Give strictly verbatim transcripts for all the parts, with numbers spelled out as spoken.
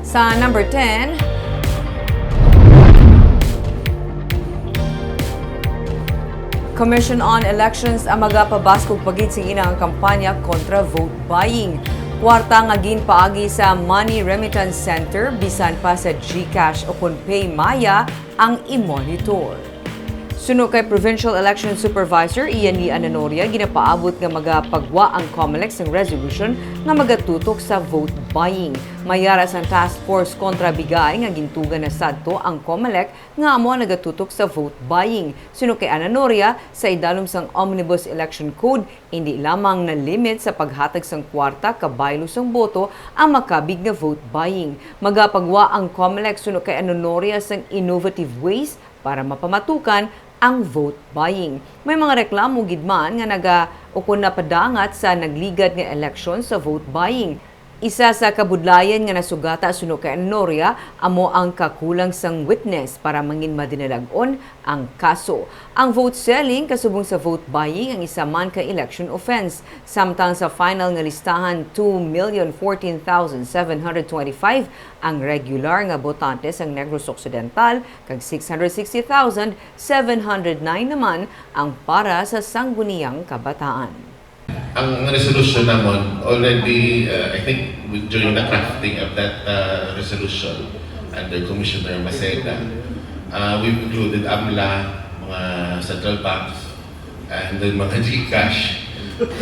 Sa number ten, Commission on Elections ang magapabaskog pa gid sa ilang kampanya kontra vote buying. Kwarta nga ginpaagi sa Money Remittance Center, bisan pa sa GCash o kon PayMaya ang i-monitor. Suno kay Provincial Election Supervisor Ian Lee Ananoria, ginapaabot nga magapagwa ang COMELEC sang resolution nga magatutok sa vote buying. May ara sang task force kontra bigay nga gintuga na sadto ang COMELEC nga amo ang nagatutok sa vote buying. Suno kay Ananoria, sa idalom sang Omnibus Election Code, indi lamang na-limit sa paghatag sang kwarta kabaylo sang boto ang makabig nga vote buying. Magapagwa ang COMELEC suno kay Ananoria sang innovative ways para mapamatukan ang vote buying. May mga reklamo gid man nga naga-, ukon napadangat sa nagligad nga eleksyon sa vote buying. Isa sa kabudlayan nga nasugata suno kay Ananoria amo ang kakulang sang witness para mangin madinalag-on ang kaso. Ang vote selling kasubong sa vote buying ang isa man ka election offense. Samtang sa final nga listahan, two million fourteen thousand seven hundred twenty-five ang regular nga botante sang Negros Occidental kag six hundred sixty thousand seven hundred nine naman ang para sa Sangguniang Kabataan. Ang resolution namon already, uh, I think, during the crafting of that, uh, resolution under Commissioner Maceda, uh, we've included AMLA, mga central banks, and then mga GCash,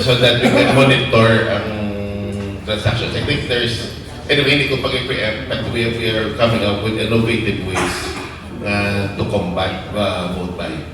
so that we can monitor ang transactions. I think there's, anyway, hindi ko pag-preempt, but we, we are coming up with innovative ways, uh, to combat, uh, vote buying.